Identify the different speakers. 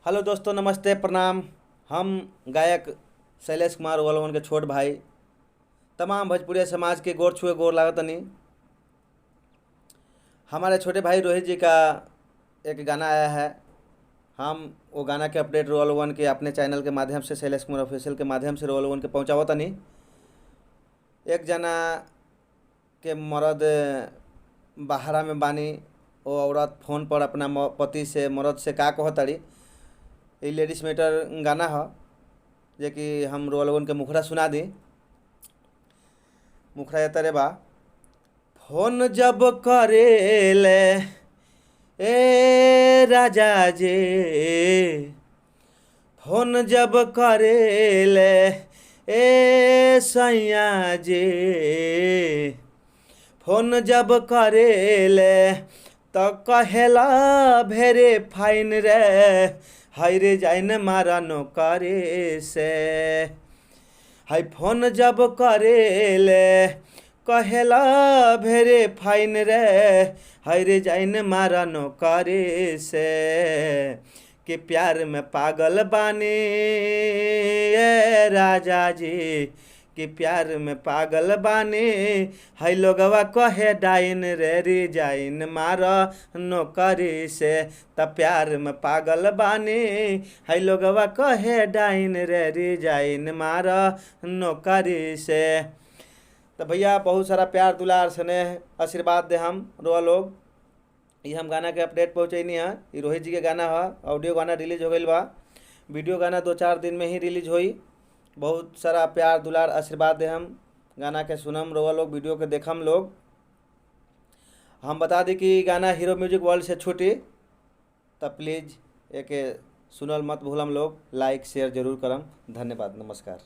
Speaker 1: Hello दोस्तों, नमस्ते, प्रणाम। हम गायक शैलेश कुमार वलवन के छोट भाई तमाम भोजपुरिया समाज के गोर छुए गोर लागतनी। हमारे छोटे भाई रोहित जी का एक गाना आया है। हम वो गाना के अपडेट रोल वन के अपने चैनल के माध्यम से, शैलेश कुमार ऑफिशियल के माध्यम से रोल वन के पहुँचावतनी। एक जना के मर्द बहरा में बानी, वो औरत फ़ोन पर अपना पति से, मर्द से का कहताड़ी। ई लेडीज मैटर गाना ह जे कि हम रोल वन के मुखड़ा सुना दी। मुखड़ा तरे बा। फोन जब करेले ए राजा जी, फोन जब करेले ए सैया जी, फोन जब करेले त कहेला भेरे फाइन रे, हाय रे जाइन मारा नौकरे से। हाय फोन जब करेले कहेला भेरे फाइन रे, हाय रे जाइन मारा नौकरे से। के प्यार में पागल बानी ए राजा जी, के प्यार में पागल बानी, है लोगवा कहे डाइन रे री जाइन मार नौकरी से। त प्यार में पागल बानी, है लोगवा कहे डाइन रे री जाइन मार नौकरी से। तो भैया बहुत सारा प्यार दुलार स्नेह आशीर्वाद दे हम रोआ लोग। ये हम गाना के अपडेट पहुँचैनी है। ये रोहित जी के गाना है, ऑडियो गाना रिलीज हो गई बा, वीडियो गाना 2-4 दिन में ही रिलीज होई। बहुत सारा प्यार दुलार आशीर्वाद दे हम गाना के सुनम रोआ लोग, वीडियो के देखम लोग। हम बता दी कि गाना हीरो म्यूजिक वर्ल्ड से छूटी, तब प्लीज़ एक सुनल मत भूलम लोग, लाइक शेयर जरूर करम। धन्यवाद, नमस्कार।